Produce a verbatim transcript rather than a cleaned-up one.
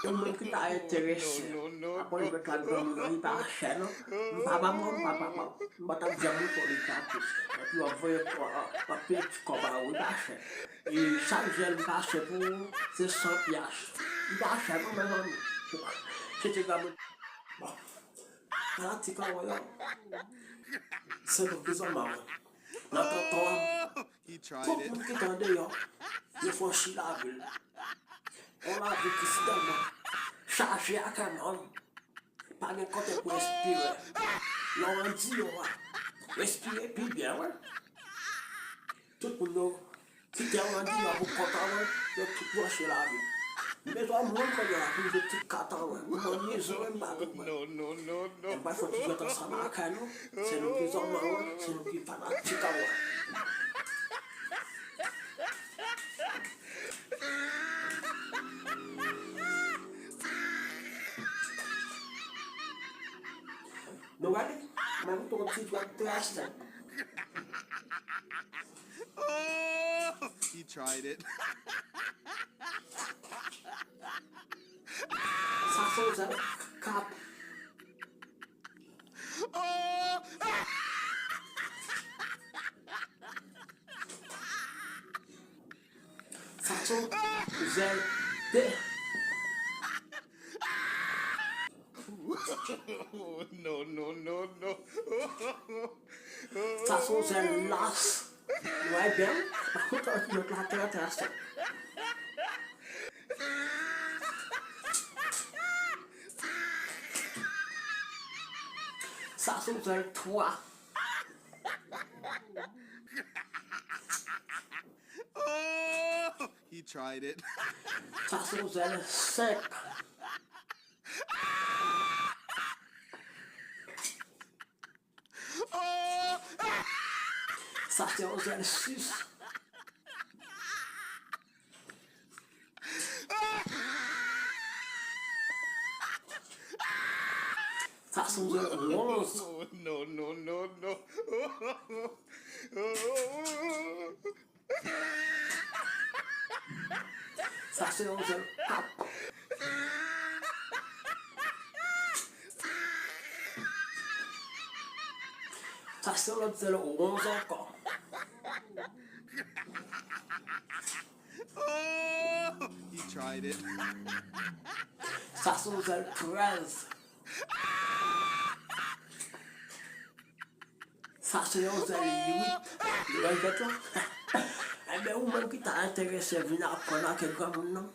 Yon moun ki ta enterese. Apre l jwenn ak granmoun nan, li pa chè non. M pa manman, m pa papa. M pa t ap janm reponn li gratis. Epi w ap voye kò, w ap peye ti kòb a ou, li pa chè. E chak jèl m pase pou ou, se san pyas. Li pa chè non, mezanmi. Se ti granmoun. Bon. Fanatik an wè yo. Se nou ki zanmi an. Nan tonton an. Tout moun ki t andeyò, yo franchi lavil. Yon lavil ki finalman chaje ak anòm. Pa gen kote pou respire. Lè w andeyò a, respire pi byen, wi. Tout moun yo kite w andeyò pou kont an, wi. Yo tout branche lavil. M bezwen moun kounye a pou jwe ti kat an, wi. M anniye zore m pa konprann. M pral fè ti jwèt ansanm ak nou. Se nou ki zanmi an, wi. Se nou ki fanatik an, wi. Nou gade, mwen tou ti jwèt trè senp. Oh, he tried it. Sa se yon zèl kat. Oh! Sa se yon zèl de. No, no, no, no. Sa se yon zèl las. Ou wè byen? Ou kontan ki lòt la trè trè senp. Sa se yon zèl twa. Oh, he tried it. Sa se yon zèl senk. Oh! Sa se yon zèl sis. Sa se yon zèl onz. No, no, no, no. Sa se yon zèl kat. Sa se yon lòt zèl onz ankò. Oh, he tried it. Sa se yon zèl trèz. Sa se yon zèl uit. Li wè jwèt la? Enben, ou menm ki ta enterese vin aprann ak granmoun nan,